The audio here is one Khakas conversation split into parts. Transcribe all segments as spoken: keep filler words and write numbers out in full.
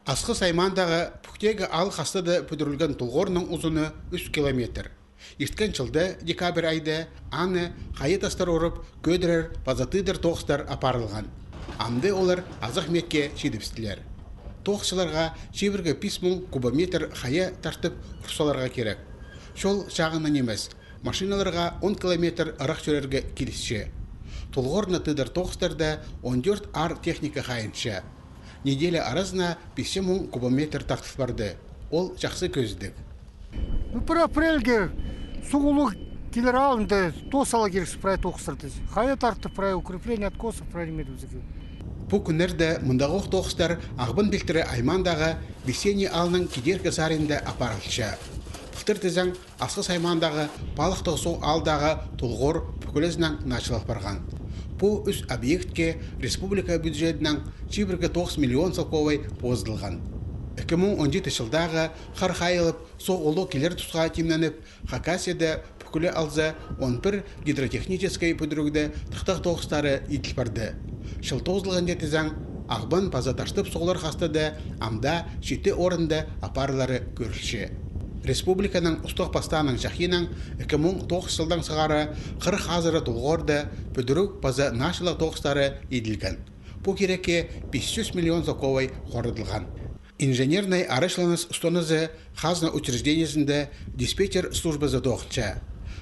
Асхыс аймаандағы Пӱктегі аал хастада пӱдірілген тулғорның узуны ӱс километр. Ирткен чылда декабрь айда аны хайа тастар урып, кӧдірер паза тыыдар тоғыстар апарылған. Амды олар азах мекке чидібістілер. Тоғысчыларға чибіргі пис муң кубометр хайа тартып урсаларға кирек. Чол чағыннаң нимес, машиналарға он километр ырах чӧрерге килісче. Тулғорны тыыдар тоғыстарда он тӧрт аар техника хайынча. Неделя аразына пис чӱс муң кубометр тартыл парды. Ол чахсы кӧзідіг. Ну, пір апрельге суғ улуғ килер алнында тоос сала кирек прай тоғыстарды. Хайа тартып, прай укрепление откосов, прай ниме тіп зе. Пу кӱннерде мындағох тоғыстар Ағбан пилтірі аймаандағы Весенний аалның кидеркі саринда апарылча. Пылтыр тізең, Асхыс аймаандағы Палыхтығ суғ аалдағы тулғор пӱкӱлезінең началлап парған. Пу ӱс объектке республика бюджедінең чибіргі тоғыс миллион салковай позыдылған. Ікі муң он читі чылдағы хар хайылып, суғ улуғ килер тусха тимненіп, Хакасияда пӱкӱле алза он пір гидротехническай пӱдірігде тыхтағ тоғыстары иділ парды. Чыл тоозылғанҷа тізең, Ағбан паза Таштып суғлар хастада амды читі орында апарылары кӧрілче. Республиканың устағ пастааның чахиинаң ікі муң тоғыс чылдаң сығара хырых азыра тулғорда пӱдіріг паза началлығ тоғыстары иділген. Пу кирекке пис чӱс миллион салковай хорадылған. Инженернай арачыланыс устаназы хазна учреждениезінде диспетчер службазы тоғынча.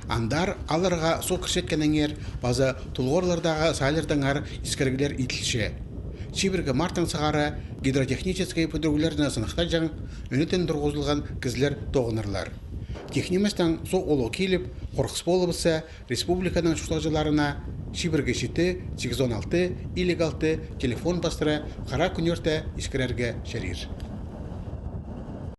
Андар аалларға суғ кірчеткенеңер паза тулғорлардағы саалирдаңар искіріглер иділче. Чибіргі марттаң сығара гидротехническай пӱдіріглерні сыныхтаҷаң, ӧнетін турғызылған кізілер тоғынарлар. Тик ниместең суғ улуғ киліп, хорғыс полыбысса, республиканың чуртағҷыларына чибіргі читі, сигізон алты, илиг алты телефон пастыра хара кӱнӧрте искірерге чарир.